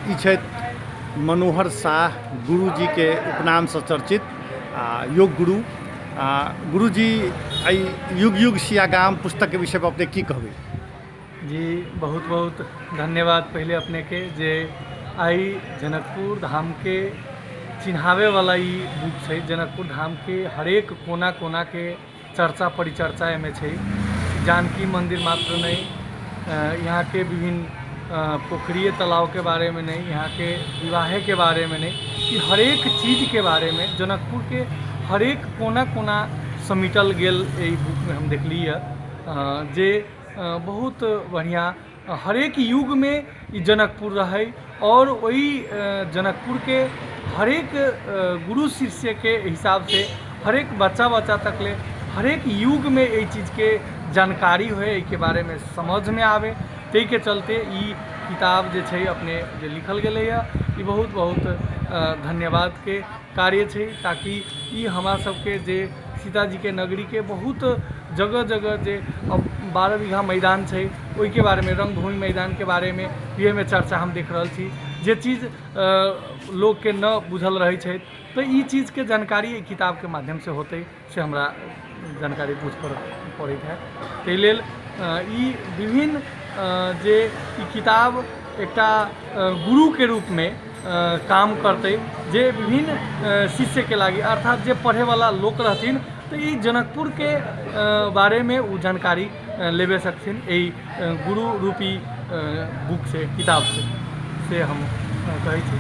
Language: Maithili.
ई छथि मनोहर शाह गुरुजीके उपनामसँ चर्चित आ योग गुरु। गुरुजी, एहि युग युग सिया गाम पुस्तकके विषयमे अपने की कहबै? जी, बहुत बहुत धन्यवाद पहिले अपनेके जे आइ जनकपुर धामके चिन्हाबैवला ई बुक छै। जनकपुर धामके हरेक कोना कोनाके चर्चा परिचर्चा एहिमे छै। जानकी मन्दिर मात्र नहि, यहाँके विभिन्न पोखरिए तालाबके बारेमे नहि, यहाँके विवाहेके बारेमे नहि, ई हरेक चीजके बारेमे जनकपुरके हरेक कोना कोना समेटल गेल एहि बुकमे हम देखली हँ, जे बहुत बढ़िआँ। हरेक युगमे ई जनकपुर रहै आओर ओहि जनकपुरके हरेक गुरु शिष्यके हिसाबसँ हरेक बच्चा बच्चा तकले हरेक युगमे एहि चीजके जानकारी होइ, एहिके बारेमे समझमे आबै, ताहिके चलते ई किताब जे छै अपने जे लिखल गेलैए, ई बहुत बहुत धन्यवादके कार्य छै, ताकि ई हमरा सबके जे सीताजीके नगरीके बहुत जगह जगह जे 12 बीघा मैदान छै ओहिके बारेमे, रङ्गभूमि मैदानके बारेमे इएहमे चर्चा हम देख रहल छी। जे चीज लोकके नहि बुझल रहै छै तऽ ई चीजके जानकारी एहि किताबके माध्यमसँ होतै, से हमरा जानकारी बुझ पड़ैत है। ताहि लेल ई विभिन्न जे ई किताब एकटा गुरुके रूपमे काम करतै, जे विभिन्न शिष्यके लागि, अर्थात जे पढ़ैवला लोक रहथिन तऽ ई जनकपुरके बारेमे ओ जानकारी लेबे सकथिन एहि गुरु रूपी बुकसँ, किताबसँ, से हम कहै छी।